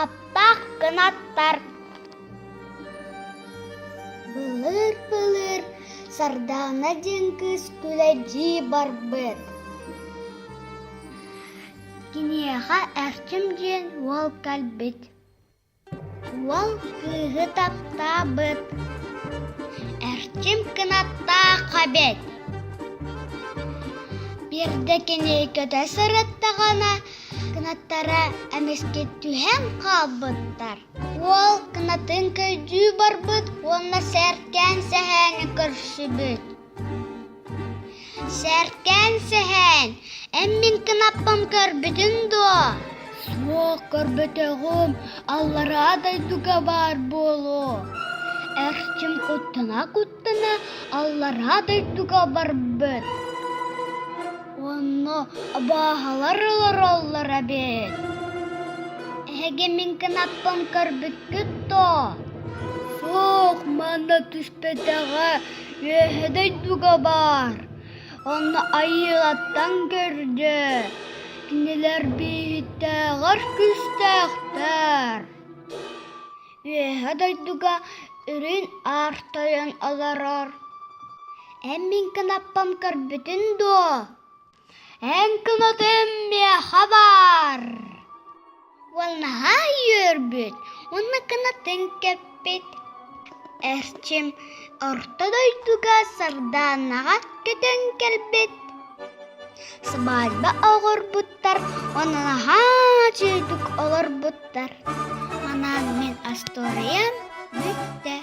Аптаах кынаттар Былыр-былыр Сардаана диэн кыыс күлэдьии барбыт. Киниэхэ Эрчим диэн уол кэлбит. Уол кыыһы таптаабыт, Эрчим кынаттаах эбит. Биирдэ кини көтө сырыттаҕына, кынаттара эмискэ түһэн хаалбыттар. Уол кынатын көрдүү барбыт уонна сэркээн сэһээни көрсүбүт. Сэркээн сэһээн, эн мин кынаппым көрбүтүн дуо? Суох көрбөтөҕүм, аллараа дойдуга баар буолуо. Эрчим куттана-куттана аллараа дойдуга барбыт. Онно абааһылар олороллор эбит. Эһиги мин кынаппым көрбүккүт дуо? Суох, манна түспэтэҕэ, Үөһэ дойдуга баар, онно айыылаттан көрдө, кинилэр бииһиттээҕэр күүстээхтэр. Үөһэ дойдуга үрүн аар тойон олорор. Эн мин кынаппам көрбүтүн дуо? Эн кынатым миэхэ баар. Уол наһаа үөрбүт уонна кынатын кэппит. Эрчим орто дойдуга Сардаанаҕа көтөн кэлбит. Сыбаайба оҕорбуттар уонна наһаа үчүгэйдик олорбуттар. Манан мин остуоруйам бүттэ.